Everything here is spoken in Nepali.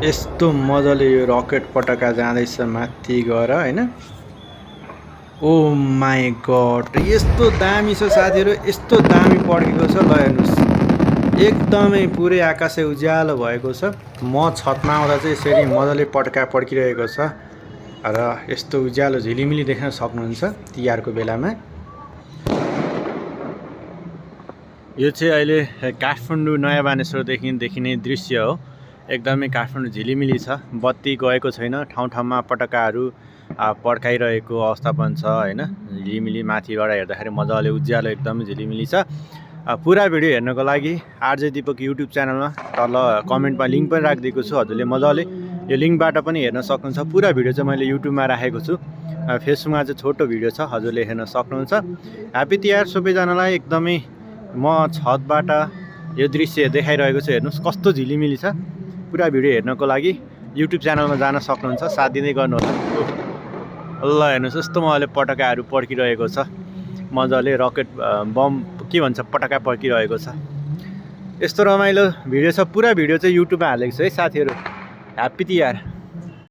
यस्तो मजाले यो रकेट पटका जाँदैछ माथि गएर हैन। ओ माई गड, यस्तो दामी छ साथीहरु, यस्तो दामी पड्केको छ। ल हेर्नुस्, एकदमै पुरै आकाश उज्यालो भएको छ। म छतमा आउँदा चाहिँ यसरी मजाले पड्का पड्किरहेको छ र यस्तो उज्यालो झिलिमिली देख्न सक्नुहुन्छ तिहारको बेलामा। यो चाहिँ अहिले काठमाडौँ नयाँ बानेश्वरदेखि देखिने दृश्य हो। एकदमै काठमाडौँ झिलिमिली छ, बत्ती गएको छैन, ठाउँ ठाउँमा पटकाहरू पड्काइरहेको अवस्था पनि छ हैन। झिलिमिली माथिबाट हेर्दाखेरि मजाले उज्यालो एकदमै झिलिमिली छ। पुरा भिडियो हेर्नको लागि आरजे दीपक युट्युब च्यानलमा तल कमेन्टमा लिङ्क पनि राखिदिएको छु। हजुरले मजाले यो लिङ्कबाट पनि हेर्न सक्नुहुन्छ। पुरा भिडियो चाहिँ मैले युट्युबमा राखेको छु, फेसबुकमा चाहिँ छोटो भिडियो छ, हजुरले हेर्न सक्नुहुन्छ। ह्यापी तिहार सबैजनालाई। एकदमै म छतबाट यो दृश्य देखाइरहेको छु, हेर्नुस् कस्तो झिलिमिली छ। पुरा भिडियो हेर्नको लागि युट्युब च्यानलमा जान सक्नुहुन्छ, साथ दिँदै गर्नुहोला। ल हेर्नुस्, यस्तो मजाले पटकाहरू पड्किरहेको छ, मजाले रकेट बम के भन्छ पटका पड्किरहेको छ। यस्तो रमाइलो भिडियो छ। पुरा भिडियो चाहिँ युट्युबमा हालेको छु है साथीहरू। ह्यापी तिहार।